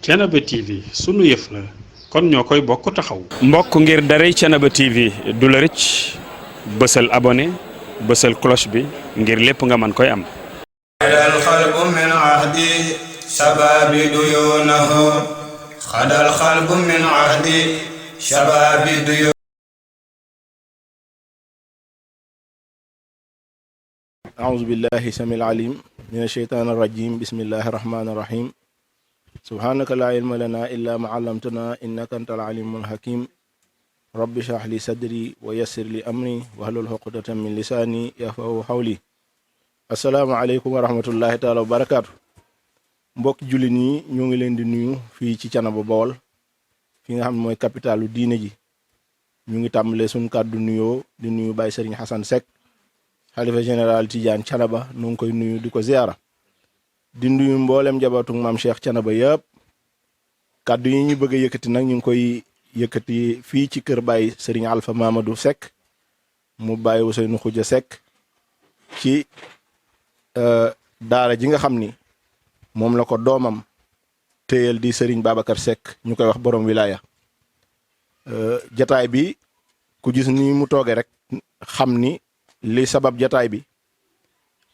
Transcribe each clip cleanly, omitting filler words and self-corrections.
Thiénaba TV sunu yëf la kon ñoo koy bokk taxaw. mbokk ngir daray Thiénaba TV du la rëcc bësal abonné bësal cloche bi ngir lépp nga mën koy am. xadal xalbu min ahdi shababi duyunahu xadal xalbu min ahdi shababi duyunahu. أعوذ بالله السميع العليم من الشيطان الرجيم بسم الله الرحمن الرحيم سبحانك لا علم لنا إلا ما علمتنا إنك أنت العليم الحكيم رب اشرح لي صدري ويسر لي أمري واحلل عقدة من لساني يفقهوا قولي السلام عليكم ورحمة الله تعالى وبركاته mbokk jullit ñi ñoo ngi leen di nuyu fii ci Thiénaba Bawol fi nga xam ne mooy capitalu diine ji ñu ngi tàmbalee suñu kàddu nuyoo di nuyu Baye Serigne Hassan Seck xalifa général Tidiane Thiénaba nu ngi koy nuyu di ko ziara di nuyu mboolem njabootu maam Cheikh Thiénaba yëpp kàddu yi ñu bëgg a yëkkati nag ñu ngi koy yëkkati fii ci kër Baye Serigne Alpha Mamadou Seck mu Baye Ousseynou Khoudia Seck ci daara ji nga xam ni moom la ko doomam téyel di Serigne Babacar Seck ñu koy wax borom wilaya jataay bi ku gis ni mu tooge rek xam ni li sabab jataay bi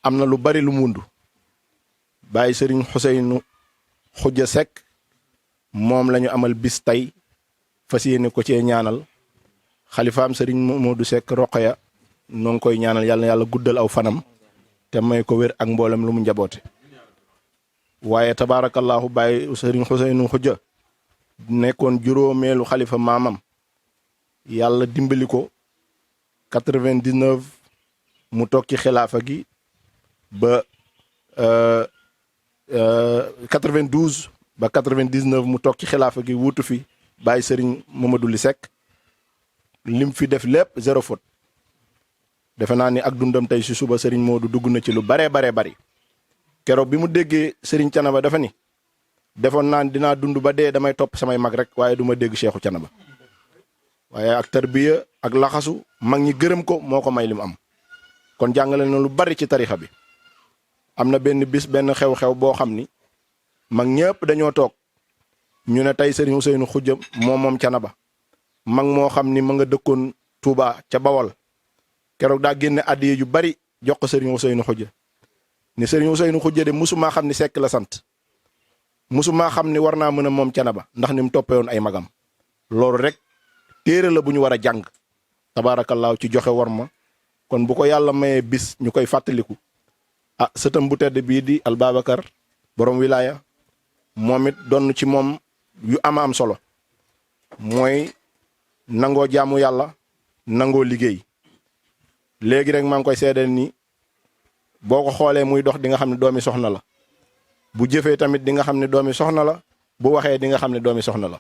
am na lu bari lu mundu Baye Serigne Ousseynou Khoudia Seck moom la ñu amal bis tey fas yéene ko cee ñaanal xalifaam Serigne Modou Seck Roqaya noo ngi koy ñaanal yàlla na yàlla guddal aw fanam te may ko wér ak mboolem lu mu njaboote waaye tabaarakallaahu Baye Serigne Ousseynou Khoudia nekkoon juróomeelu xalifa maamam yàlla dimbali ko 99 mu toog ci xilaafa gi ba 92 ba 99 mu toog ci xilaafa gi wuutu fi Baye Serigne Mamadou Ly Seck lim fi def lépp zéro faute defe naa ni ak dundam tey si suba Serigne Modou dugg na ci lu baree bari keroog bi mu déggee Serigne Thiénaba dafa ni defoon naa ni dinaa dund ba dee damay topp samay mag rek waaye du ma dégg Cheikhu Thiénaba waaye ak tarbiya ak laxasu mag ñi gërëm ko moo ko may li mu am kon jàngale na lu bari ci tarixa bi am na benn bis benn xew-xew boo xam ni mag ñëpp dañoo toog ñu ne tey Serigne Ousseynou Khoudia moom Thiénaba mag moo xam ni ma nga dëkkoon Touba ca Bawol keroog daa génne addiye yu bari jox ko Serigne Ousseynou Khoudia ni Serigne Ousseynou Khoudia de musumaa xam ni Seck la sant musumaa xam ni war naa mën a moom Thiénaba ndax ni mu toppewoon ay magam loolu rek téere la bu ñu war a jàng tabaarakallaahu ci joxe war ma kon bu ko yàlla mayee bis ñu koy fàttaliku sëtam bu tedd bii di al Babacar borom wilaya moom it donn ci moom yu ama am solo mooy nangoo jaamu yàlla nangoo liggéey léegi rek maa ngi koy seedeel ni boo ko xoolee muy dox di nga xam ne doomi soxna la bu jëfee tamit di nga xam ne doomi soxna la bu waxee di nga xam ne doomi soxna la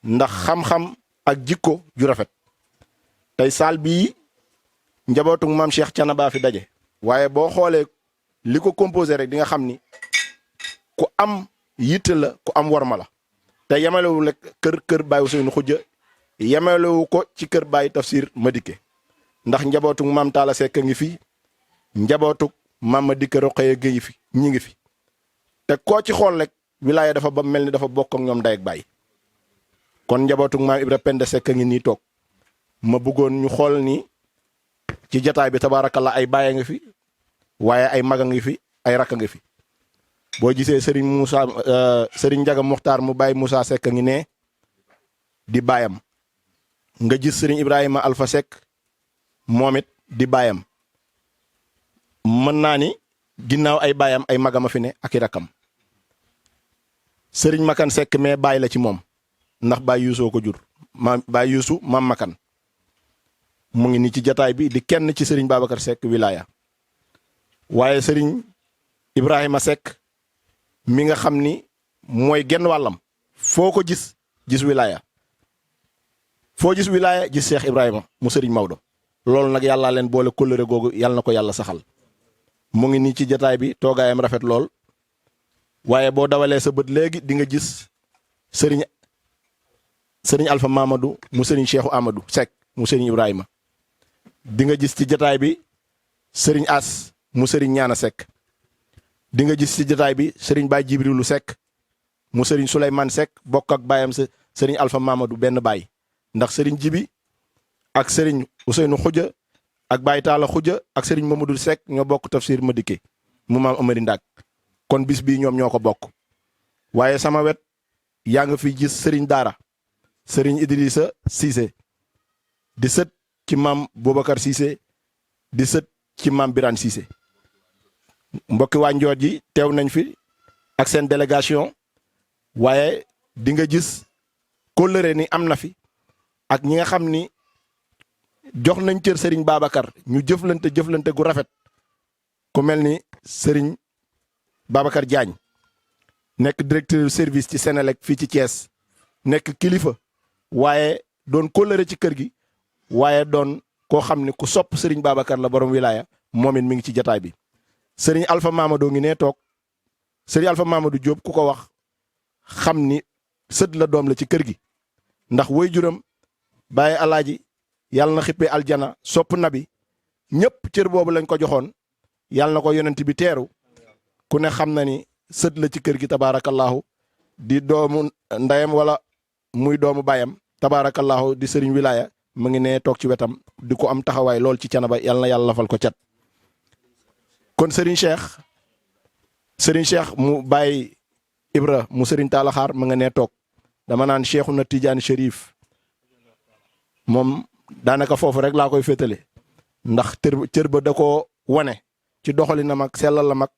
ndax xam-xam ak jikko ju rafet tey saal bii njabootu maam Cheikh Thiénaba fi daje waaye boo xoolee li ko composé rek di nga xam ni ku am yitte la ku am warma la te yemalewu la kër Baye Ousseynou Khoudia yemalewu ko ci kër Baye Tafsir Madické ndax njabootu maam Talla Seck ngi fi njabootu maam Madické Roqaya Gueye fi ñi ngi fi te koo ci xool rek wilaya dafa ba mel ni dafa bokk ak ñoom ndey ak baay kon njabootu maam Ibra Penda Seck ngi nii toog ma bëggoon ñu xool ni ci jataay bi tabaarakallah ay baay nga fi waaye ay mag a ngi fi ay rakk nga fi boo gisee Serigne Ndiaga Muxtaar mu Baye Moussa Seck ngi ne di baayam nga gis Serigne Ibrahima Alpha Seck moom it di baayam mën naa ni ginnaaw ay baayam ay magama fi ne ak i rakkam Serigne Makan Seck mais baay la ci moom ndax Baye Youssou ko jur Baye Youssou maam Makan mu ngi ni ci jataay bi di kenn ci Serigne Babacar Seck wilaya waaye Serigne Ibrahima Seck mi nga xam ni mooy genn wàllam foo ko gis wilaya foo gis wilaya gis Cheikh Ibrahima mu Serigne Maodo loolu nag yàllaa leen boole kóllëre googu yàlla na ko yàlla saxal mu ngi nii ci jataay bi toogaayam rafet lool waaye boo dawalee sa bët léegi di nga gis Serigne Alpha Mamadou mu Serigne Cheikhou Amadou Seck mu Serigne Ibrahima di nga gis ci jataay bi Serigne As mu Serigne Ñaana Seck di nga gis ci jataay bi Serigne Baye Jibrilu Seck mu sëriñ Souleymane Seck bokk ak baayam sëriñ Alpha Mamadou benn baay ndax sëriñ Jibi ak sëriñ Ousseynou Khoudia ak Baye Talla Khoudia ak sëriñ Mamadou Seck ñoo bokk tafsir Madické mu maam Amari Ndak kon bis bii ñoom ñoo ko bokk waaye sama wet yaa nga fi gis sëriñ Daara sëriñ Idrissa Cissé di sët ci maam Boubacar Cissé di sët ci maam Birane Cissé mbokki waa Njoor ji teew nañ fi ak seen délégation waaye di nga gis kóllëre ni am na fi ak ñi nga xam ni jox nañ cër Serigne Babacar ñu jëflante gu rafet ku mel ni Serigne Babacar Diagne nekk directeur service ci Sénélec fii ci Thiès nekk kilifa waaye doon kóllëre ci kër gi waaye doon koo xam ni ku sopp Serigne Babacar la borom wilaya moom it mi ngi ci jataay bi. Serigne Alpha Mamadou ngi nee toog Serigne Alpha Mamadou Diop ku ko wax xam ni sët la doom la ci kër gi ndax waajuram Baye Alaaji yàlla na xippee aljana sopp nabi ñëpp cër boobu lañ ko joxoon yàlla na ko yonent bi teeru ku ne xam na ni sët la ci kër gi tabaarakallahu di doomu ndeyam wala muy doomu bayam tabaarakallahu di Serigne wilaya mu ngi nee toog ci wetam di ko am taxawaay lool ci Thiénaba yàlla na yàlla lafal ko cat kon Serigne Cheikh mu Baye Ibra mu Serigne Talla Xaar ma nga nee toog dama naan Cheikhouna Tidiane Chérif moom daanaka foofu rek laa koy féetale ndax cër ba da koo wane ci doxalinam ak sellalam ak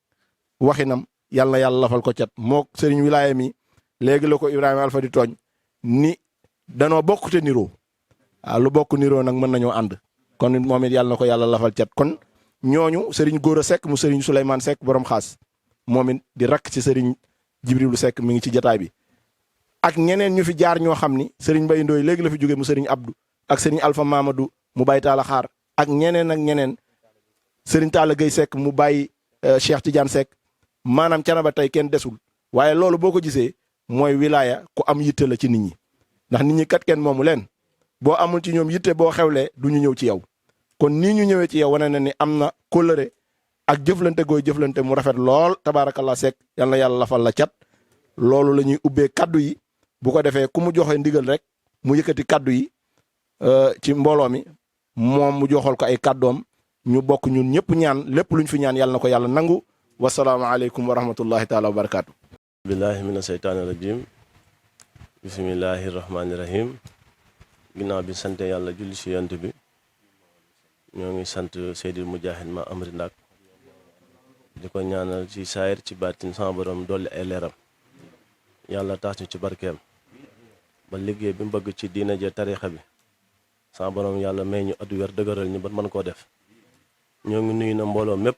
waxinam yàlla na yàlla lafal ko cat mook Serigne wilaya mi léegi la ko Ibrahima Alpha di tooñ ni danoo bokk te niroo waaw lu bokk niroo nag mën nañoo ànd kon moom it yàlla na ko yàlla lafal cat kon ñooñu Serigne Gora Seck mu Serigne Souleymane Seck borom xaas moom it di rakk ci Serigne Jibrilu Seck mi ngi ci jataay bi ak ñeneen ñu fi jaar ñoo xam ni Serigne Mbaye Ndoye léegi la fi jóge mu Serigne Abdou ak Serigne Alpha Mamadou mu Baye Talla Xaar ak ñeneen Serigne Talla Gueye Seck mu Baye Cheikh Tidiane Seck maanaam Thiénaba tey kenn desul waaye loolu boo ko gisee mooy wilaya ku am yitte la ci nit ñi ndax nit ñi kat kenn moomu leen boo amul ci ñoom yitte boo xewlee du ñu ñëw ci yow kon nii ñu ñëwee ci yow wane na ni am na kóllëre ak jëflante gooy jëflante mu rafet lool tabaarakallah Seck yal na yàlla lafal la cat loolu la ñuy ubbee kaddu yi bu ko defee ku mu joxe ndigal rek mu yëkkati kaddu yi ci mbooloo mi moom mu joxal ko ay kaddoom ñu bokk ñun ñëpp ñaan lépp luñ fi ñaan yàlla na ko yàlla nangu wasalaamaaleykum wa rahmatullahi taala wa barakaatu. billahi mina seytaani rajim bismillahi rahmaani rahim ginnaaw bi sante yàlla julli si yant bi ñoo ngi sant Seydil Mujahid ma Amari Ndak di ko ñaanal ci saayir ci baatin sama borom dolli ay leeram yàlla taas ñu ci barkeem ba liggéey bi mu bëgg ci diina je tariixa bi sama borom yàlla may ñu addu wér dëgëral ñu ba mën koo def ñoo ngi nuyu na mbooloo mépp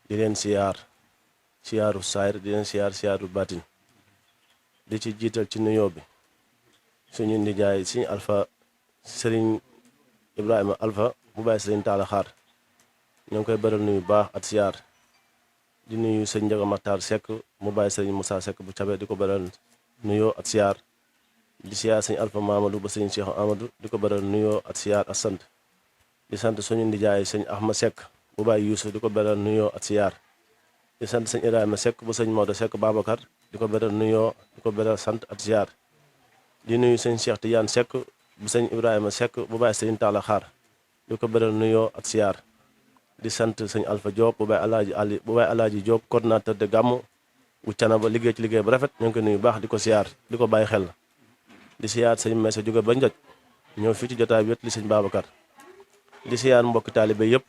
di leen siyaaru saayir di leen siyaaru baatin di ci jiital ci nuyoo bi suñu nijaay suñu Alpha Serigne Ibrahima Alpha mu bàyyi Serigne Talla Xaar ñoo ngi koy beral nuyu baax at siyaar di nuyu sëñ Njaga Matar Seck mu bàyyi Serigne Moussa Seck bu cabe di ko beral nuyoo at siyaar di siyaar sëñ Alpha Mamadou ba sëñ Cheikh Amadou di ko beral nuyoo at siyaar ak sant di sant suñu nijaay sëñ Ahmad Seck mu bàyyi Youssou di ko beral nuyoo at siyaar di sant sëñ Ibrahima Seck bu sëñ Maodo Seck Babacar di ko beral nuyoo di ko beral sant at siyaar di nuyu sëñ Cheikh Tidiane Seck bu sëñ Ibrahima Seck bu bàyyi sëñ Talla Xaar di ko beral nuyoo at siyaar di sant sëñ Alpha Diop bu bàyyi Alaaji Diop coordinateur de gàmmu bu Thiénaba liggéey ci liggéey bu rafet ñoo ngi ko nuyu baax di ko siyaar di ko bàyyi xel di siyaar sëñ Meysa jóge ba Njoj ñëw fii ci jotaay bi wet li sëñ Babacar di siyaar mbokki taalibe yëpp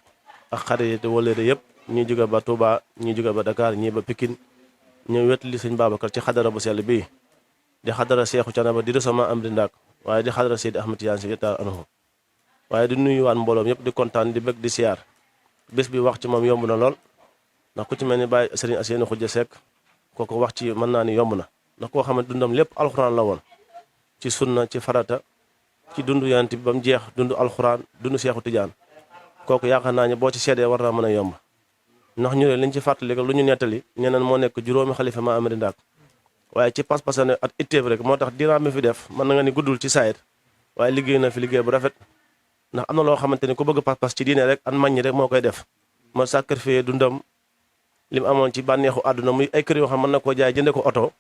ak xarit yi wëllëre yëpp ñii jóge ba Touba ñii jóge ba Dakar ñii ba Pikine ñëw wet li sëñ Babacar ci xadara bu sell bii di xadara Seexu Thiénaba di resama Amari Ndak waaye di xadara Seydi Ahmad Tijaan Si taala anhu waaye di nuyuwaan mbooloom yëpp di kontaan di bëgg di siyaar bés bi wax ci moom yomb na lool ndax ku ci mel ni Baye Serigne Asseynou Khoudia Seck kooku wax ci mën naa ni yomb na ndax koo xamante dundam lépp alxuraan la woon ci sunna ci farata ci dundu yonent bi ba mu jeex dundu alxuraan dundu Seexu Tijaan kooku yaakaar naa ne boo ci seedee war naa mën a yomb ndax ñu ne liñ ci fàttali lu ñu nettali ñeneen moo nekk juróomi xalifa ma Amari Ndak waaye ci pas-pas ne at itteef rek moo tax diraam mi fi def mën na nga ni guddul ci saayir waaye liggéey na fi liggéey bu rafet ndax am na loo xamante ni ku bëgg pas-pas ci diine rek an maññi rek moo koy def moo sacrifié dundam li mu amoon ci bànneexu àdduna muy ay kër yoo xam mën na koo jaay jënde ko oto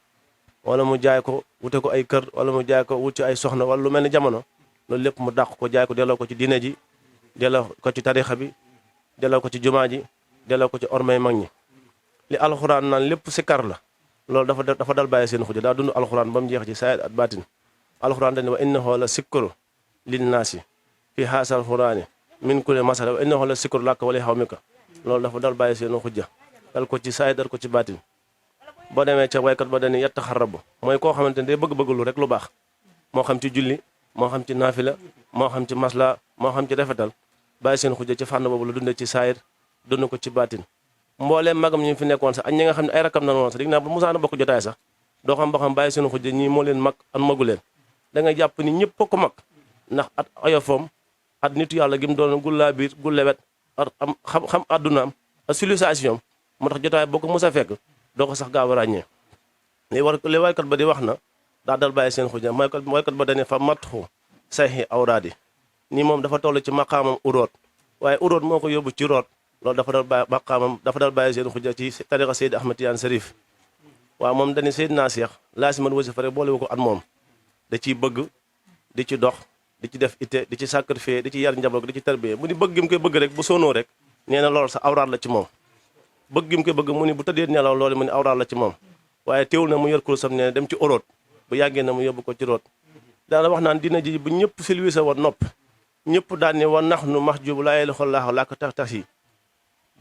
wala mu jaay ko wute ko ay kër wala mu jaay ko wut ci ay soxna wala lu mel ni jamono loolu lépp mu dàq ko jaay ko delloo ko ci diine ji delloo ko ci tarixa bi delloo ko ci jumaa ji delloo ko ci ormay mag ñi li alxuraan naan lépp sikar la loolu dafa dal bàyyi seen xuja daa dund alxuraan ba mu jeex ci saayir at baatin alxuraan dañ ne wa innahu la sikru linnaasi fi haasal xuraani min kulli masala wa innahu la sikru làkk wala xaw mi ka loolu dafa dal bàyyi seen xujja dal ko ci saayir dal ko ci baatin boo demee ca waykat ba dañuy yett xarabu mooy koo xamante ne day bëgg-bëgg lu rek lu baax moo xam ci julli moo xam ci naafila moo xam ci masla moo xam ci rafetal bàyyi seen xujja ci fànn boobu la dundee ci saayir dund ko ci baatin mbooleem magam ñu fi nekkoon sax ak ñi nga xam ne ay rakam nan woon sax dig naa ba musaana bokk jotaay sax doo xam ba xam bàyyi seen xujja ñii moo leen mag an magu leen da ngay jàpp ni ñëpp ko mag ndax at oyofoom at nitu yàlla gi mu doon gullaa biir gu lewet at am xam addunaam ak civilisation moo tax jotaay boo ko mos a fekk doo ko sax gaaw a ràññee li waykat ba di wax na daa dal bàyyi seen xujja waykat ba dane fa matxu sayxi awraadi nii moom dafa toll ci maqaamam uroot waaye uroot moo ko yóbbu ci root loolu dafa dal bàyyi maqaamam dafa dal bàyyi seen xujja ci tariqa Seydi Ahmad Tijaan Sarif waaw moom dañu Seydina Seex laasimat wasifa rek boole wu ko at moom da ciy bëgg di ci dox di ci def ite di ci sacrifier di ci yar njaboot di ci tarbiye mu ni bëgg gi mu koy bëgg rek bu sonoo rek nee na loolu sa awraat la ci moom bëgg gi mu koy bëgg mu ni bu tëddee nelaw loolu mu ni awraat la ci moom waaye teewul na mu yor kursam nee na dem ci oroot bu yàggee na mu yóbbu ko ci root daana wax naan dina ji bu ñëpp silwisa wa nopp ñëpp daan ni wa nax nu max juub laa yeli xol laax laa ko tax yi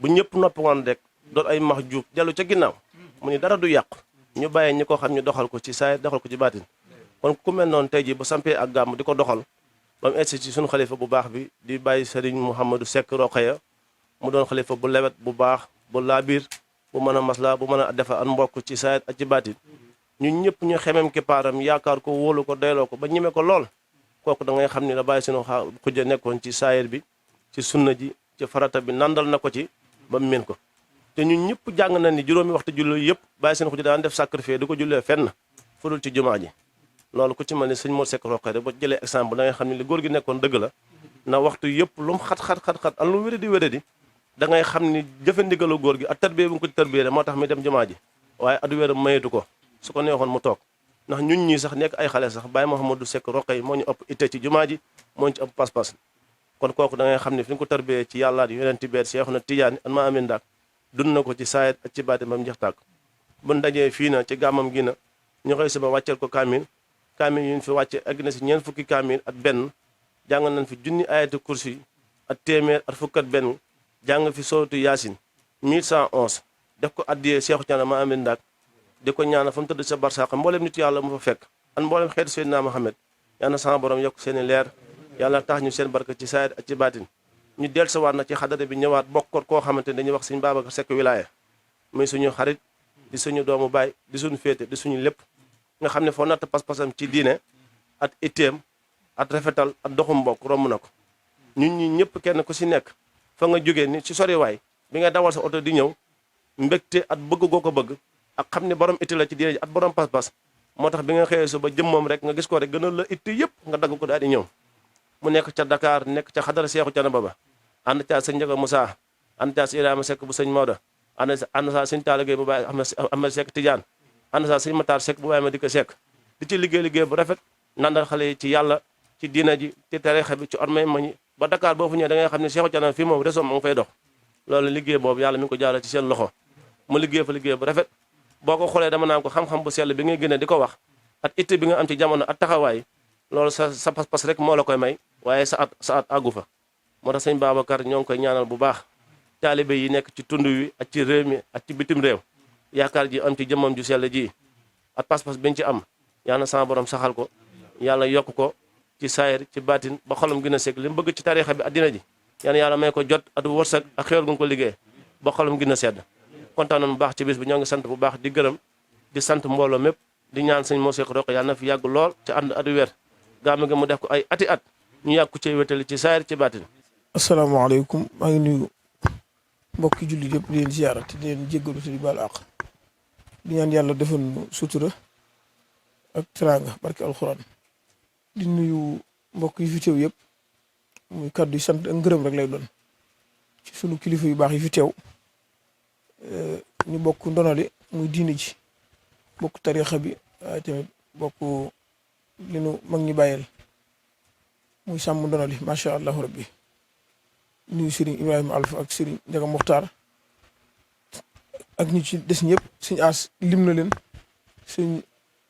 bu ñëpp noppi woon rek doon ay max juub dellu ca ginnaaw mu ni dara du yàqu ñu bàyyee ñi ko xam ñu doxal ko ci saay doxal ko ci baatin kon ku mel noonu tey ji bu sampee ak gàmm di ko doxal ba mu egsi ci suñu xalifa bu baax bi di bàyyi Serigne Mouhamadou Seck Rokhaya mu doon xalifa bu lewet bu baax bu laabiir bu mën a masla bu mën a defar an mbokk ci saayit ak ci baatin ñun ñëpp ñu xemem kippaaram yaakaar ko wóolu ko doyloo ko ba ñeme ko lool kooku da ngay xam ni la bàyyi sunu xujja nekkoon ci saayir bi ci sunna ji ci farata bi nandal na ko ci ba mu mën ko te ñun ñëpp jàng na ni juróomi waxtu julli yëpp bàyyi seen xujja daan def sacrifice du ko jullee fenn fudul ci jumaa ji loolu ku ci mel ni sëñ Mor Seck Rokhaya ba jëlee exemple da ngay xam ne li góor gi nekkoon dëgg la na waxtu yëpp lu mu xat-xat an lu wéradi da ngay xam ni jëfandigalu góor gi ak tarbiyee bu nga ko ci tarbiyee moo tax muy dem jumaa ji waaye adu wéram mayetu ko su ko neexoon mu toog ndax ñun ñii sax nekk ay xale sax Baye Mouhamadou Seck Rokhaya moo ñu ëpp itte ci jumaa ji moo ñu ci ëpp pas-pas kon kooku da ngay xam ne fi nga ko tarbiyee ci yàllaat yonent beet Seexuna Tijaan an ma amin daak dund na ko ci saayet ak ci baati ba mu jeex tàkk bu ndajee fii na ci gàmmam gi na ñu xëy suba wàcceel ko kaamil yu ñu fi wàcce egg na si ñeent fukki kaamil ak benn jàng nañ fi junni ayatu kursi ak téeméer ak fukk ak benn jàng fi sootu yaasin 1111 def ko addiyee Seexu Caana ma amin daak di ko ñaanal fa mu tëdd sa barsaaxa mboolem nit yàlla mu fa fekk an mboolem xeetu Seydina Muhammad yal na sama borom yokk seeni leer yàlla tax ñu seen barke ci saayid ak ci baatin ñu del sa waat na ci xadara bi ñëwaat bokkoot koo xamante ne dañuy wax sëñ Babacar Seck wilaaya muy suñu xarit di suñu doomu baay di suñu féete di suñu lépp nga xam ne foo natt pas-pasam ci diine at itteem at rafetal at doxum mbokk romb na ko ñun ñi ñëpp kenn ku si nekk fa nga jógee ni ci soriwaay bi nga dawal sa oto di ñëw mbégte at bëgg goo ko bëgg ak xam ne borom itti la ci diine ji at borom pas-pas moo tax bi nga xëyee suba jëmmam rek nga gis ko rek gënal la itti yëpp nga dagg ko daal di ñëw mu nekk ca Dakar nekk ca xadara Seexu Canaba ba ànd caa sëñ Njaga Moussa ànd caa si Ibrahima Seck bu sëñ Maodo ànd saa sëñ Talla Gueye bu bàyyi Ahmed Seck Tidiane ànd saa sëñ Matar Seck bu bàyyi ma di ko Seck di ci liggéey bu rafet nandal xale yi ci yàlla ci diina ji ci tariixa bi ci ormay mañi ba Dakar boo fu ñëwee da ngay xam ne Seexu Canaba fii moom réseau ma nga fay dox loolu liggéey boobu yàlla mi ngi ko jaarale ci seen loxo mu liggéey fa liggéey bu rafet boo ko xoolee dama naan ko xam-xam bu sell bi ngay génne di ko wax at itte bi nga am ci jamono at taxawaay loolu sa pas-pas rek moo la koy may waaye sa at àggu fa moo tax sëñ Babacar ñoo ngi koy ñaanal bu baax taalibe yi nekk ci tund wi ak ci réew mi ak ci bitim réew yaakaar ji am ci jëmmam ju sell ji ak pas-pas biñ ci am yal na sama borom saxal ko yàlla yokk ko ci saayir ci baatin ba xolam gën a seg li mu bëgg ci tariixa bi addina ji yàlla may ko jot at wërsëg ak xéwal gu nga ko liggéey ba xolam gën a sedd kontaan nañu bu baax ci bis bi ñoo ngi sant bu baax di gërëm di sant mbooloo mépp di ñaan sëñ Mor Seck Rokhaya yàlla na fi yàgg lool ci ànd adu weer gàmm gi mu def ko ay ati at ñu yàgg ko ci wétali ci saayir ci baatin. asalaamaaleykum maa ngi nuyu mbokki jullit yëpp di leen ziyaara te di leen jéggalu te di baal àq di ñaan yàlla defal nu sutura ak teraanga barke alxuraan di nuyu mbokk yi fi teew yëpp muy kàddu yi sant ak ngërëm rek lay doon ci sunu kilifa yu baax yi fi teew ñu bokk ndonale muy diine ji bokk tariixa bi waaye tamit bokk li nu mag ñi bàyyeel muy sàmm ndono li macha allah rabbi nuyu Serigne Ibrahima Alpha ak Serigne Ndiaga Mokhtar ak ñu ci des ñëpp suñu aas lim na leen suñ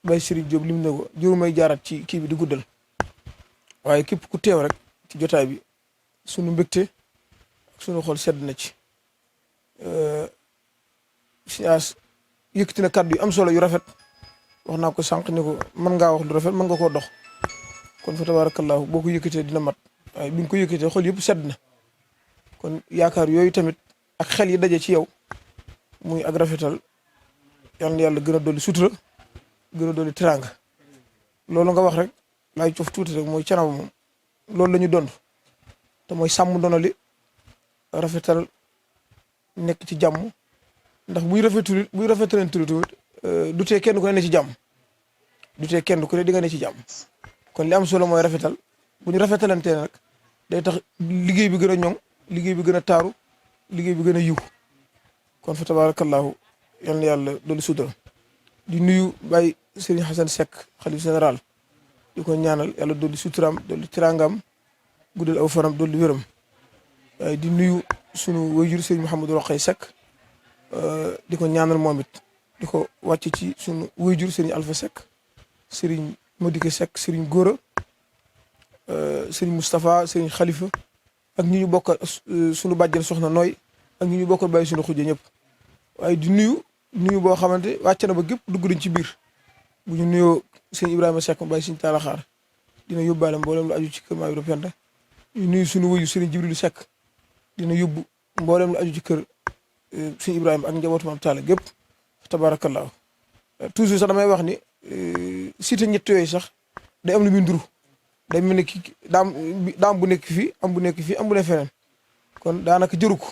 bay Serigne Diop lim na ko juru may jaarat ci kii bi di guddal waaye képp ku teew rek ci jotaay bi sunu mbégte ak sunu xol sedd na ci suñu aas yëkkati na kàddu yu am solo yu rafet wax naa ko sànq ne ko mën ngaa wax lu rafet mën nga koo dox kon fa tabarakallahu boo ko yëkkatee dina mat waaye bi nga ko yëkkatee xol yëpp sedd na kon yaakaar yooyu tamit ak xel yi daje ci yow muy ak rafetal yal na yàlla gën a dolli sutura gën a dolli teraanga loolu nga wax rek laay cof tuuti rek mooy Thiénaba moom loolu la ñu dond te mooy sàmm ndono li rafetal nekk ci jàmm ndax buy rafetaleen tuuti du tee kenn ku ne ci jàmm du tee kenn ku ne di nga ne ci jàmm kon li am solo mooy rafetal bu ñu rafetalantee nag day tax liggéey bi gën a ñoŋ liggéey bi gën a taaru liggéey bi gën a yiw kon fa tabarakallahu yal na yàlla dolli sutura di nuyu Baye Serigne Hassan Seck xalif général di ko ñaanal yàlla dolli suturaam dolli tiraangam guddal aw faram dolli wéram waaye di nuyu sunu wayjur Serigne Mouhamadou Rokhaya Seck di ko ñaanal moom it di ko wàcc ci sunu wayjur Serigne Alpha Seck Serigne Modike Seck Serigne Gora Serigne Moustapha Serigne Khalifa ak ñi ñu bokk sunu bàjjen soxna nooy ak ñi ñu bokk bàyyi sunu xujje ñëpp waaye di nuyu boo xamante wàcc na ba gépp dugg nañ ci biir bu ñu nuyoo sëñ Ibrahima Seck mu bàyyi sëñ Talla Xaar dina yóbbaale mboolem lu aju ci kër Maodo Penda ñu nuyu sunu wuyu sëriñ Jibrilu Seck dina yóbbu mboolem lu aju ci kër sëñ Ibrahima ak njabootu Maam Talla gépp tabaarakallaahu toujours sax damay wax ni cité ñett yooyu sax day am lu muy nduru day mel ni ki daam bu nekk fii am bu nekk fii am bu nekk feneen kon daanaka jëru ko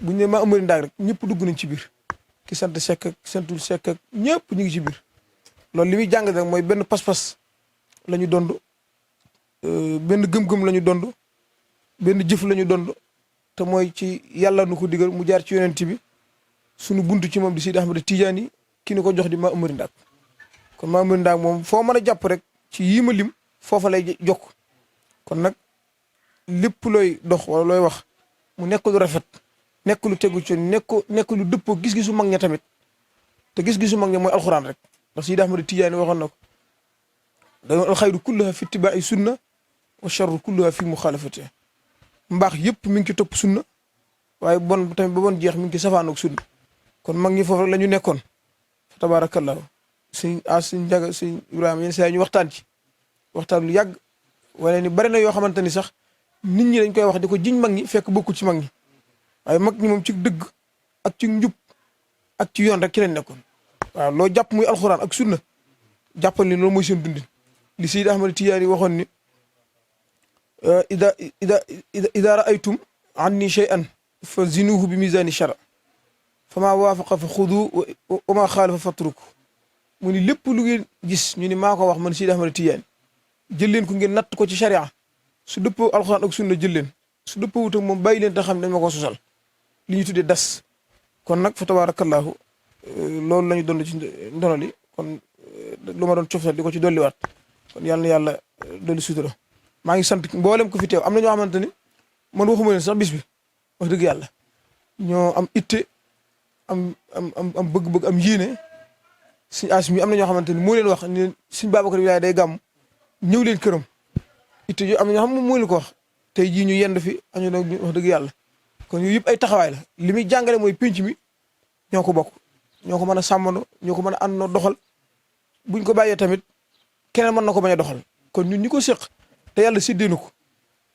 bu ñu nee maa ëmbari ndaag rek ñëpp dugg nañ ci biir ki sant Seck ak santul Seck ak ñëpp ñu ngi ci biir loolu li muy jàng rek mooy benn pas-pas la ñu dond benn gëm-gëm la ñu dond benn jëf la ñu dond te mooy ci yàlla nu ko digal mu jaar ci yonent bi sunu buntu ci moom di Sidi Ahmad Tidiane ki ni ko jox di maa ëmbari ndaag kon maa ëmbari ndaag moom foo mën a jàpp rek ci yii ma lim foofa lay jokk kon nag lépp looy dox wala looy wax mu nekk lu rafet nekk lu tegu ci nekk lu dëppoo gis-gisu mag ña tamit te gis-gisu mag ña mooy alxuraan rek ndax Sidi Ahmad Tidiane waxoon na ko dañoo alxayru kulluha fi ittibaai sunna wa charru kulluha fi muxaalafati mbaax yëpp mi ngi ci topp sunna waaye bon tamit ba bon jeex mi ngi ci safaanoog sunna kon mag ñi foofu rek la ñu nekkoon fa tabarakallahu suñ Njaga suñ Ibrahima yenn saa yi ñu waxtaan ci waxtaan lu yàgg wane ni bari na yoo xamante ni sax nit ñi dañ koy wax di ko jiñ mag ñi fekk bokkul ci mag ñi waaye mag ñi moom ci dëgg ak ci njub ak ci yoon rek ci lañ nekkoon waaw loo jàpp muy alxuraan ak sunna jàppal ni loolu mooy seen dundin li Seydi Ahmad Tijaani waxoon ni ida raaytum anni shay'an fa zinuhu bi misani shara fa maa waafaqa fa xudu wa maa xaalafa fatruku mu ni lépp lu ngeen gis ñu ni maa ko wax man Seydi Ahmad Tijaani jël leen ko ngeen natt ko ci sharia su dëppoo alxuraan ak sunna jël leen su dëppoo wut ak moom bàyyi leen te xam ne dañ ma ko sosal li ñu tuddee das kon nag fa tabaarakallaahu loolu la ñu doon ci ndono li kon lu ma doon coftal di ko ci dolliwaat kon yàlla na yàlla dolli sutura maa ngi sant mboolem ko fi teew am na ñoo xamante ni man waxuma leen sax bis bi wax dëgg yàlla ñoo am itte am bëgg-bëgg am yéene suñu as mi am na ñoo xamante ni moo leen wax ni suñu Babacar Wilaya day gàmm ñëw leen këram itte yo am na ñoo xam moo leen ko wax tey jii ñu yend fi añu doon wax dëgg yàlla kon yooyu yëpp ay taxawaay la li muy jàngale mooy pénc mi ñoo ko bokk ñoo ko mën a sàmmandoo ñoo ko mën a àndandoo doxal buñ ko bàyyee tamit keneen mën na ko bañ a doxal kon ñun ñi ko séq te yàlla séddeenu ko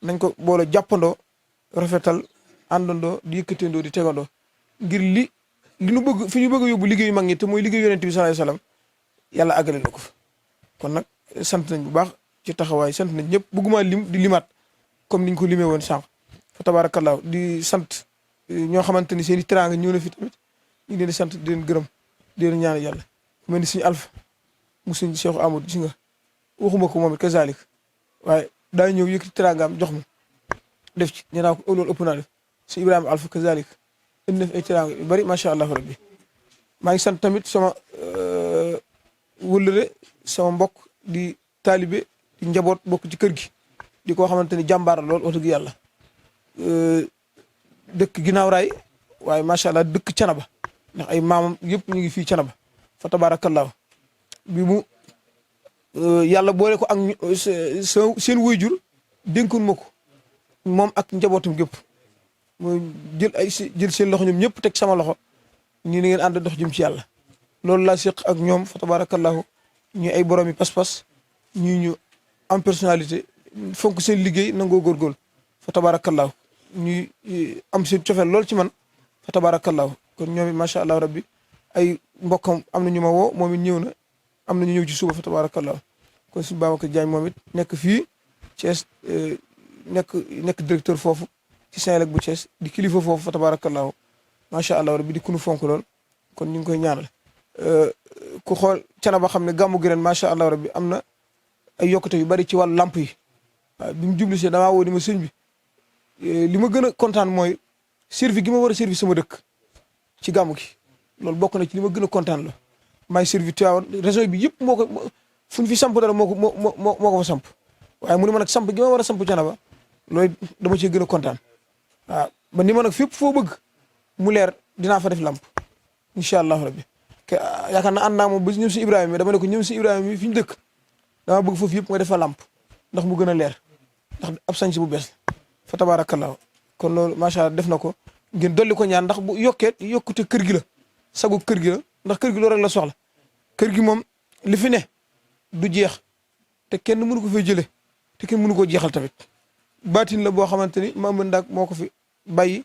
nañ ko boole jàppandoo rafetal àndandoo di yëkkateendoo di tegandoo ngir li nu bëgg fi ñu bëgg a yóbbu liggéeyu mag ñi te mooy liggéeyu yonent bi sallallahu alayhi wasallam yàlla àggale na ko fa kon nag sant nañ bu baax ci taxawaay sant nañ ñëpp bëgguma lim di limaat comme niñ ko limee woon sànq fa tabaarakallaahu di sant ñoo xamante ni seen i teraanga ñëw na fi tamit ñu ngi leen di sant di leen gërëm di leen ñaan yàlla mel ni suñu alfa mu suñ Cheikh Amadou gis nga waxuma ko moom it kazalik waaye daa ñëw yëkkati teraangaam jox ma def ci nee naa ko loolu ëpp naa def si Ibrahima alfa kazalik indi na fi ay teraanga yu bari macha allah rabbi maa ngi sant tamit sama wëllëre sama mbokk di taalibe di njaboot bokk ci kër gi di koo xamante ni jàmbaar lool wax dëgg yàlla dëkk ginnaaw raay waaye macha allah dëkk Canaba ndax ay maamam yëpp ñu ngi fii Canaba fa tabaarakallaahu bi mu yàlla boole ko ak seen waajur dénkoon ma ko moom ak njabootam gépp mooy jël seen loxo ñoom ñëpp teg sama loxo ñii na ngeen ànd dox jëm ci yàlla loolu laa séq ak ñoom fa tabarakallahu ñu ay borom yi pas-pas ñu am personnalité fonk seen liggéey nangoo góorgóorlu fa tabarakallahu ñuy am seen cofeel lool ci man fa tabarakallahu kon ñoom it macha allah rabbi ay mbokkam am na ñu ma woo moom it ñëw na am na ñu ñëw ci suba fa tabarakallahu kon suñu Babacar Diagne moom it nekk fii Thiès nekk directeur foofu ci Senelec bu Thiès di kilifa foofu fa tabarakallahu macha allah rabbi di kunu fonk lool kon ñu ngi koy ñaanal ku xool Canaba xam ne gàmmu gi ren macha allah rabbi am na ay yokkute yu bari ci wàllu lamp yi waaw bi mu jublu see damaa woo di ma sëñ bi li ma gën a kontaan mooy servi gi ma war a servi sama dëkk ci gàmmu gi loolu bokk na ci li ma gën a kontaan la maay servi Tivaouane région bi yëpp moo ko fu ñu fi samp dara moo ko fa samp waaye mu ne ma nag samp gi ma war a samp Canaba loolu dama cee gën a kontaan waaw ba ni ma nag fépp foo bëgg mu leer dinaa fa def lamp incha allahu rabbi yaakaar naa ànd naa moom ba ñoom si Ibrahima mi dama ne ko ñoom si Ibrahima mi fi ñu dëkk dama bëgg foofu yëpp nga def fa lamp ndax mu gën a leer ndax ab sañ si bu bees la fa tabarakallahu kon loolu macha allah def na ko ngeen dolli ko ñaan ndax bu yokkute kër gi la sagu kër gi la ndax kër gi loolu rek la soxla kër gi moom li fi ne du jeex te kenn mënu ko fay jëlee te kenn mënu koo jeexal tamit baatin la boo xamante ni Mamadou Ndak moo ko fi bàyyi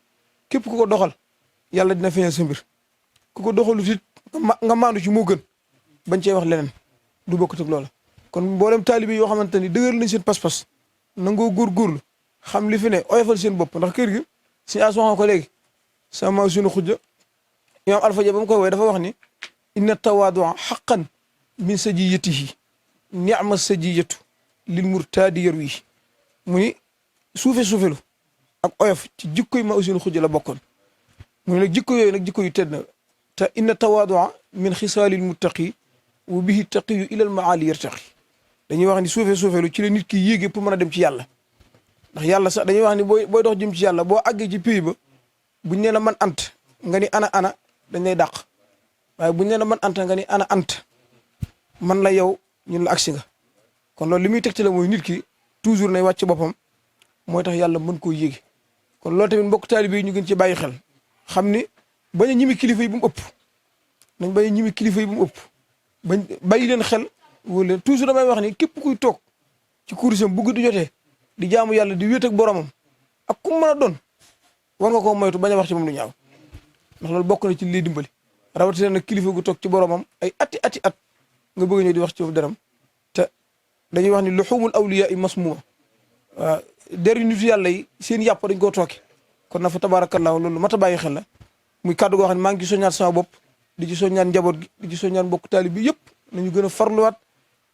képp ku ko doxal yàlla dina feeñal sa mbir ku ko doxalu it nga maandu ci moo gën bañ cee wax leneen du bokkut ak loola kon mboolem taalibi yoo xamante ni dëgër nañ seen pas-pas nangoo góorgóorlu xam li fi ne oyofal seen bopp ndax kër gi si as waxoon ko léegi sama suñu xujja imaam Alpha Dia ba mu koy woy dafa wax ni inna tawaadua xaqan min sajiyatihi ni'ma sajiyatu lil murtaadi yarwi mu ni suufelu ak oyof ci jikko yi ma usinu xujja la bokkoon mu ne nag jikko yooyu nag jikko yu tedd na te inna tawaadua min xisaalil muttaqi wa bihi taqiyu ilal maali yartaqi dañuy wax ni suufelu ci la nit ki yéegee pour mën a dem ci yàlla ndax yàlla sax dañuy wax ni booy dox jëm ci yàlla boo àggee ci pays ba buñ nee la man ant nga ni ana dañ lay dàq waaye buñ nee la man ant nga ni ana ant man la yow ñun la agsi nga kon loolu li muy teg ci la mooy nit ki toujours nay wàcc boppam mooy tax yàlla mën koo yéege kon loolu tamit mbokk taalibe yi ñu gën ci bàyyi xel xam ni bañ a ñimi kilifa yi bu mu ëpp nañ bañ a ñimi kilifa yi bu mu ëpp bañ bàyyi leen xel wóor leen toujours damay wax ni képp kuy toog ci kursam bu guddi jotee di jaamu yàlla di wéet ak boromam ak ku mën a doon war nga koo moytu bañ a wax ci moom lu ñaaw ndax loolu bokk na ci liy dimbali rawatina nag kilifa gu toog ci boromam ay ati at nga bëgg ñëw di wax ci moom deram te dañuy wax ni luxumul awliya yi masmuma waaw der nitu yàlla yi seen yàpp dañ koo tooke kon na fa tabaarakallaahu loolu mat a bàyyi xel la muy kàddu goo xam ne maa ngi ci soññaat sama bopp di ci soññaan njaboot gi di ci soññaan mbokk taalib bi yëpp nañu gën a farluwaat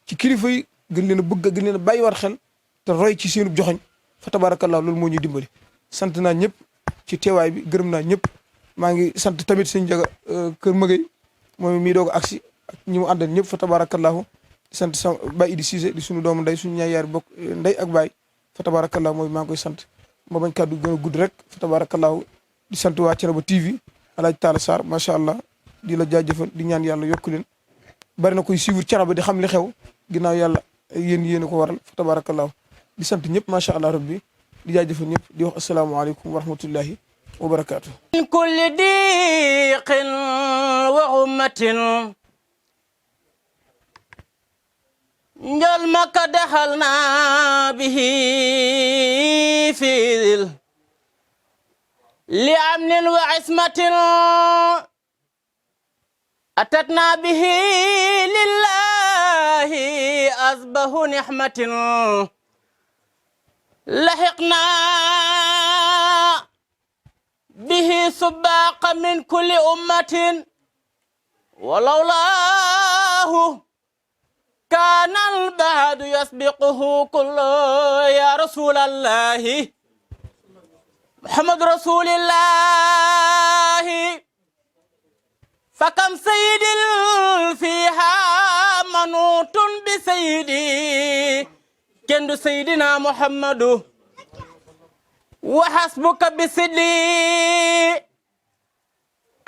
ci kilifa yi gën leen a bëgg gën leen a bàyyiwaat xel te roy ci seenu joxoñ fa tabaarakallaahu loolu moo ñuy dimbali sant naa ñëpp ci teewaay bi gërëm naa ñëpp maa ngi sant tamit sëñ Jaga kër Mëgëy moom mii doog agsi ak ñi mu àndal ñëpp fa tabaarakallaahu di sant sama Baye Idi Cissé di suñu doomu ndey suñu ñaay yaari bokk ndey ak baay fa tabaarakallaahu mooy maa ngi koy sant ma bañ kàddu gën a gudd rek fa tabaarakallaahu di sant waa Thiénaba TV Alaaji Talla Sarr macha allah di la jaajëfal di ñaan yàlla yokku leen bari na koy suivre Thiénaba di xam li xew ginnaaw yàlla yéen a ko waral fa tabaarakallaahu di sant ñëpp macha allah rabbi di jaajëfal ñëpp di wax asalaamaaleykum wa rahmatullahi wa barakaatu. min kulli diiqin wa ummatin njol makka daxal na bihi fiidil li amnin wa ismatin atatna bihi lillahi asbahu nihmatin lahiqna bihi subaqa min kulli ummatin walawlahu kana albahdu yasbiquhu kullu ya rasulallahi muhammad rasulillahi fakam sayyidin fiha منوط بسيدي كند سيدنا محمد وحسبك بسدي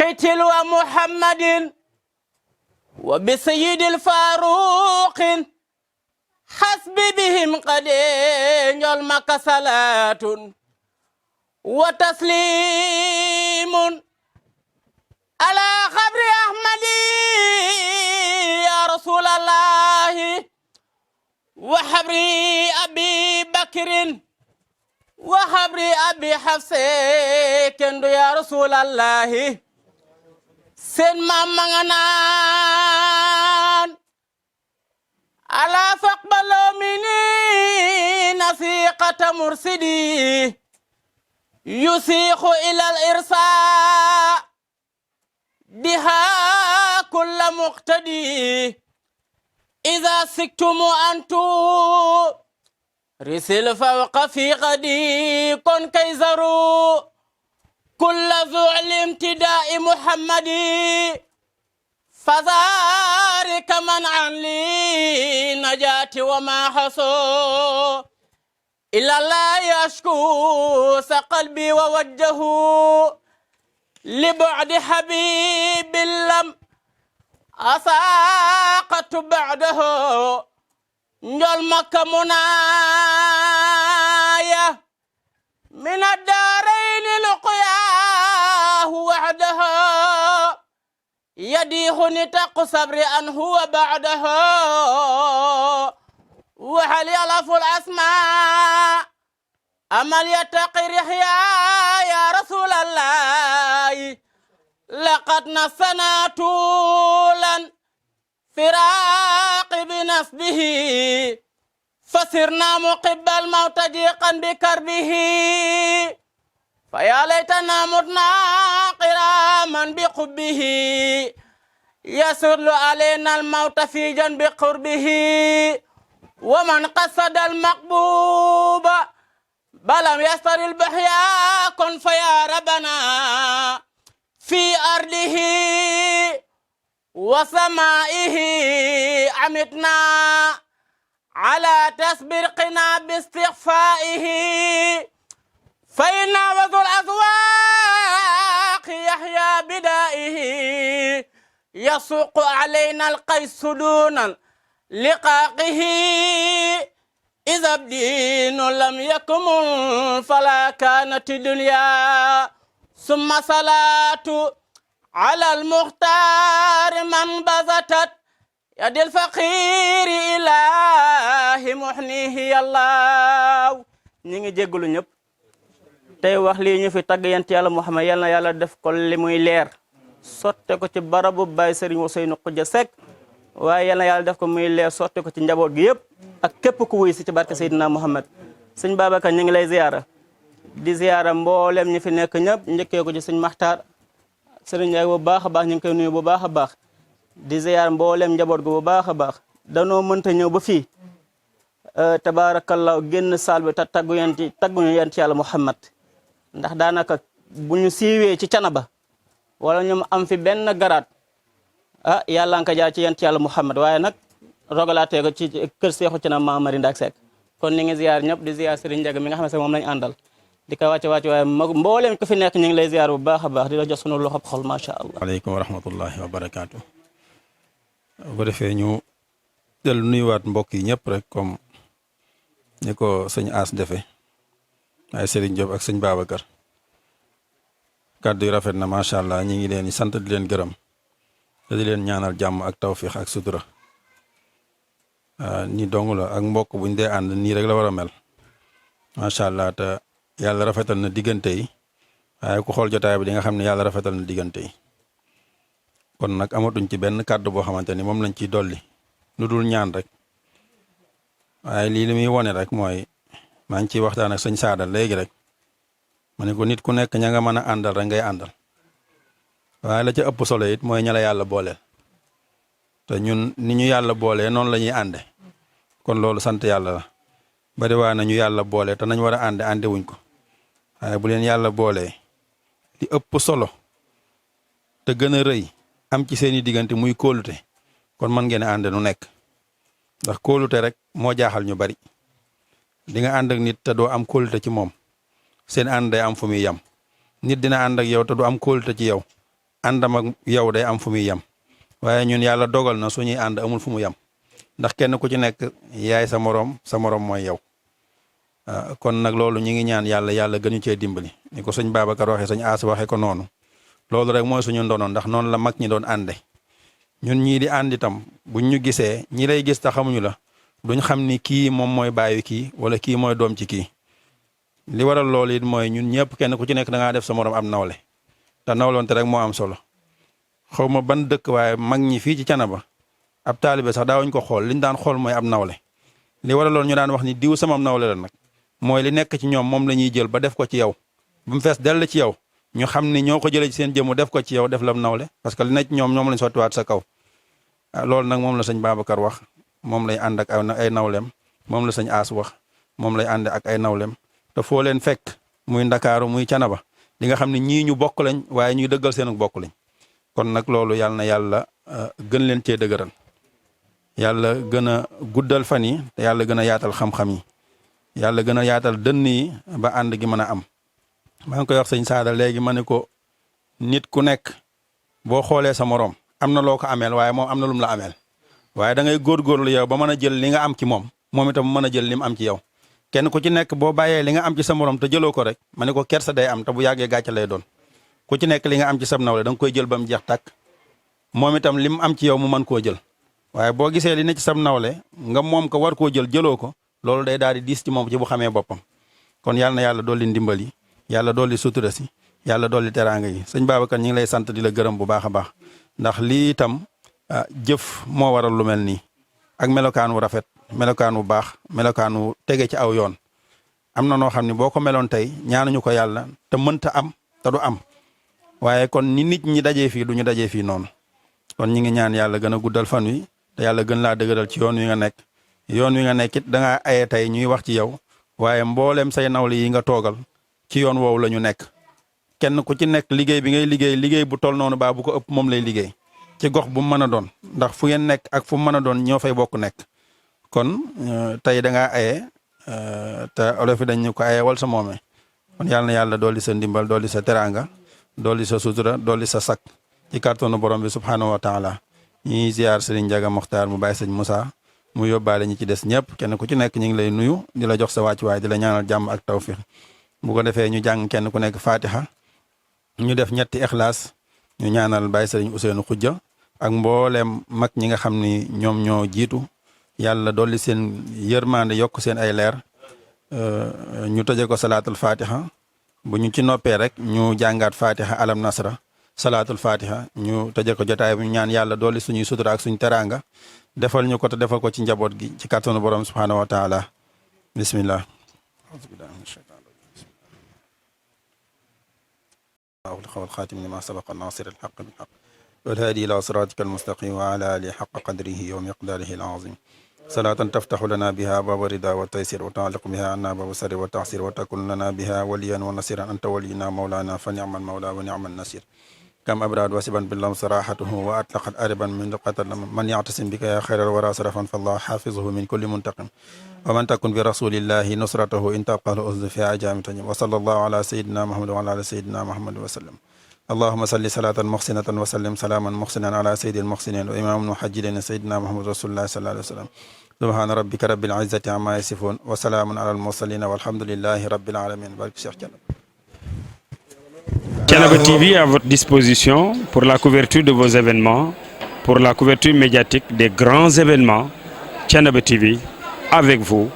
قتل ومحمد وبسيد الفاروق حسب بهم قد يلمك صلاة وتسليم على خبر أحمد يا رسول الله وحبر أبي بكر وحبر أبي حفص كندو يا رسول الله سن مامغنان على فقبل مني نسيقة مرسدي يسيخ إلى الإرساء بها كل مقتدي إذا سكتم أنتو رسل فوق في غدي كن كيزروا كل ذو الامتداء محمدي فذلك منعا لي نجاتي وما حصو إلا الله يشكو قلبي ووجهه لبعد حبيب لم أساقت بعده نجل مكة منايا من الدارين لقياه وحدها يديه نتاق صبر أن هو بعدها وهل يلف الأسماء أمل يتقي رحيا يا رسول الله لقد نسنا طولا فراق بنسبه فسرنا مقب الموت ضيقا بكربه فيا ليتنا متنا قراما بقبه يسر علينا الموت في جنب قربه ومن قصد المقبوب بلم يستر البحيا كن فيا ربنا في أرضه وسمائه عمتنا على تسبرقنا باستخفائه فإن وذو الأذواق يحيى بدائه يسوق علينا القيس دون لقاقه إذا الدين لم يكمل فلا كانت الدنيا ثم صلاة على المختار من بزتت يد الفقير إله محنيه الله نيجي جيغلو ñep tay wax li ñu fi tag yent yalla Muhammad yalla yalla def ko li muy leer sotte ko ci barabu Baye Serigne Ousseynou Khoudia Seck waaye yalla yalla def ko muy leer sotte ko ci njaboot gi yëpp ak képp ku wuy si ci barke Seydina Muhammad sëñ Babacar ñu ngi lay ziyaara di ziyaara mboolem ñi fi nekk ñëpp njëkkee ko ci sëñ Maxtaar sëriñ Ndiaye bu baax a baax ñu ngi koy nuyu bu baax a baax di ziyaar mboolem njaboot gu bu baax a baax danoo mënta ñëw ba fii tabaarakallaahu génn saal bi te tagguñu yent yàlla Muhammad ndax daanaka bu ñu siiwee ci Canaba wala ñu am fi benn garaat ah yàlla nga ko jaar ci yent yàlla Muhammad waaye nag rogalaatee ko ci kër Seexu Canaba Maam Amari Ndak Seck kon ni ngi ziyaar ñëpp di ziyaar sëriñ Ndiaga mi nga xam ne moom lañ àndal di ko wàcce waaye mboolem ko fi nekk ñu ngi lay ziyaar bu baax a baax di la jox sunu loxo xol macha allah. waaleykum wa rahmatullahi wa barakaatu. bu defee ñu dellu nuyuwaat mbokk yi ñëpp rek comme ni ko sëñ As defee ay Serigne Diop ak sëñ Babacar kàddu yi rafet na macha allah ñu ngi leen di sant di leen gërëm te di leen ñaanal jàmm ak tawfiix ak sutura ni dong la ak mbokk buñ dee ànd nii rek la war a mel macha allah te yàlla rafetal na diggante yi waaye ku xool jotaay bi di nga xam ne yàlla rafetal na diggante yi kon nag amatuñ ci benn kàddu boo xamante ni moom lañ ciy dolli lu dul ñaan rek waaye lii li muy wone rek mooy maa ngi ciy waxtaan ak sëñ Saada léegi rek ma ne ko nit ku nekk ña nga mën a àndal rek ngay àndal waaye la ca ëpp solo it mooy ña la yàlla booleel te ñun ni ñu yàlla boolee noonu la ñuy ànde kon loolu sant yàlla la bari waa na ñu yàlla boole te nañ war a ànde ànde wuñ ko waaye bu leen yàlla boolee li ëpp solo te gën a rëy am ci seeni diggante muy kóolute kon mën ngeen a ànde nu nekk ndax kóolute rek moo jaaxal ñu bari di nga ànd ak nit te doo am kóolute ci moom seen ànd day am fu muy yem nit dina ànd ak yow te du am kóolute ci yow àndam ak yow day am fu muy yem waaye ñun yàlla dogal na suñuy ànd amul fu mu yem ndax kenn ku ci nekk yaay sa moroom mooy yow kon nag loolu ñi ngi ñaan yàlla gënu cee dimbali ni ko sëñ Babacar waxee sëñ As waxee ko noonu loolu rek mooy suñu ndono ndax noonu la mag ñi doon ànde ñun ñii di ànd itam buñ ñu gisee ñi lay gis te xamuñu la duñ xam ni kii moom mooy baayu kii wala kii mooy doom ci kii li waral loolu it mooy ñun ñëpp kenn ku ci nekk da ngaa def sa morom am nawle te nawloonte rek moo am solo xaw ma ban dëkk waaye mag ñi fii ci Canaba ab taalibe sax daawuñ ko xool liñ daan xool mooy am nawle li waral loolu ñu daan wax ni diw sama am nawle la nag mooy li nekk ci ñoom moom la ñuy jël ba def ko ci yow bu mu fees dell ci yow ñu xam ni ñoo ko jëlee ci seen jëmu def ko ci yow def la nawle parce que li nekk ñoom lañ sottiwaat sa kaw loolu nag moom la sëñ Babacar wax moom lay ànd ak ay nawleem moom la sëñ As wax moom lay ànd ak ay nawleem te foo leen fekk muy Ndakaaru muy Canaba li nga xam ne ñii ñu bokk lañ waaye ñuy dëggal seen bokk lañ kon nag loolu yàlla na yàlla gën leen cee dëgëral yàlla gën a guddal fan yi te yàlla gën a yaatal xam-xam yi yàlla gën a yaatal dënn yi ba ànd gi mën a am maa ngi koy wax sëñ Saada léegi ma ne ko nit ku nekk boo xoolee sa morom am na loo ko ameel waaye moom am na lum la ameel waaye da ngay góorgóorlu yow ba mën a jël li nga am ci moom itam mën a jël li mu am ci yow kenn ku ci nekk boo bàyyee li nga am ci sa morom te jëloo ko rek ma ne ko kersa day am te bu yàggee gàcce lay doon ku ci nekk li nga am ci sab nawle da nga koy jël ba mu jeex tàkk moom itam li mu am ci yow mu mën koo jël waaye boo gisee li ne ci sab nawle nga moom ko war koo jëloo ko loolu day daal di diis ci moom ci bu xamee boppam kon yàlla na yàlla dolli ndimbal yi yàlla dolli sutura si yàlla dolli teraanga yi sëñ Babacar ñi ngi lay sant di la gërëm bu baax a baax ndax lii itam jëf moo waral lu mel nii ak melokaan wu rafet melokaan wu baax melokaan wu tege ci aw yoon am na noo xam ne boo ko meloon tey ñaanuñu ko yàlla te mënta am te du am waaye kon ni nit ñi dajee fii du ñu dajee fii noonu kon ñi ngi ñaan yàlla gën a guddal fan wi te yàlla gën laa dëgëral ci yoon wi nga nekk yoon wi nga nekk it da ngaa aye tey ñuy wax ci yow waaye mboolem say nawle yi nga toogal ci yoon woowu la ñu nekk kenn ku ci nekk liggéey bi ngay liggéey bu toll noonu baa bu ko ëpp moom lay liggéey ci gox bu mu mën a doon ndax fu ngeen nekk ak fu mu mën a doon ñoo fay bokk nekk kon tey da ngaa aye te olof yi dañ ñu ko aye wal sa moome kon yàlla na yàlla dolli sa ndimbal dolli sa teraanga dolli sa sutura dolli sa sak ci kàttanu borom bi subhaanahu wa taala ñuy ziar Serigne Ndiaga Mokhtar mu bàyyi sëñ Moussa mu yóbbaale ñi ci des ñëpp kenn ku ci nekk ñu ngi lay nuyu di la jox sa wàccuwaay di la ñaanal jàmm ak tawfiq bu ko defee ñu jàng kenn ku nekk fatiha ñu def ñetti ixlaas ñu ñaanal bàyyi sëriñ Ousseynou Khoudia ak mbooleem mag ñi nga xam ni ñoom ñoo jiitu yàlla dolli seen yërmande yokk seen ay leer ñu tëje ko salaatul fatiha bu ñu ci noppee rek ñu jàngaat fatiha alam nasra salaatul fatiha ñu tëje ko jotaay bu ñu ñaan yàlla dolli suñuy sutura ak suñu teraanga defal ñu ko te defal ko ci njaboot gi ci kàttanu borom subhaanahu wa taala bismillah والخاتم لما سبق الناصر الحق بالحق والهادي إلى صراطك المستقيم وعلى آله حق قدره ومقداره العظيم صلاة تفتح لنا بها باب الرضا والتيسير وتعلق بها عنا باب السر والتعسير وتكون لنا بها وليا ونصيرا أنت ولينا مولانا فنعم المولى ونعم النصير كم أبراد وسبا بالله صراحته وأطلقت أربا من قتل من يعتصم بك يا خير الورى صرفا فالله حافظه من كل منتقم ومن تكن برسول الله نصرته إن تبقى الأذن في عجام تجم وصلى الله على سيدنا محمد وعلى آل سيدنا محمد وسلم اللهم صل صلاة محسنة وسلم سلاما محسنا على سيد المحسنين وإمام المحجلين سيدنا محمد رسول الله صلى الله عليه وسلم سبحان ربك رب العزة عما يصفون وسلام على المرسلين والحمد لله رب العالمين بارك Cheikh Thiénaba TV à votre disposition pour la couverture de vos événements, pour la couverture médiatique des grands événements. Thiénaba TV avec vous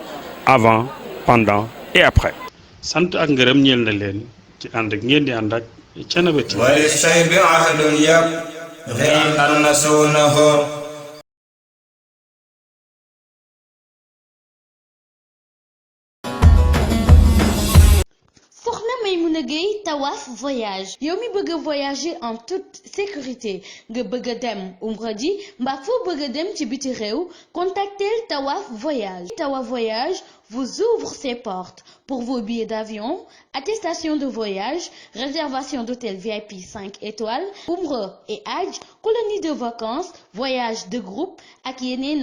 avant, pendant et après. sant ak ngërëm ñeel na leen ci ànd ak ngeen di ànd ak Thiénaba TV. wali say bi ahdun yab xëy an nasuunahu soxna Maïmouna Gueye Tawaf Voyage yow mi bëgg voyager en toute sécurité nga bëgg dem umra ji mbaa foo bëgg dem ci biti réew contactez Tawaf Voyage. Tawaf Voyage vous ouvre ses portes pour vos billets d'avion, attestation de voyage, réservation d'hôtel VIP 5 étoiles, umra et hajj, colonie de vacances, voyage de groupe ak yeneen.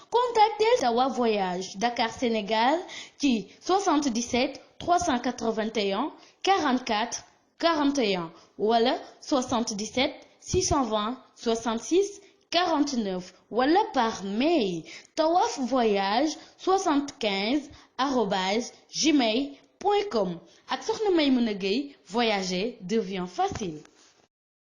Contactez Tawaf Voyage Dakar Sénégal ci 77 381 44 41 wala 77 620 66 49 wala par mail tawafvoyage75@gmail.com ak Soxna Maïmouna Gueye, voyager devient facile.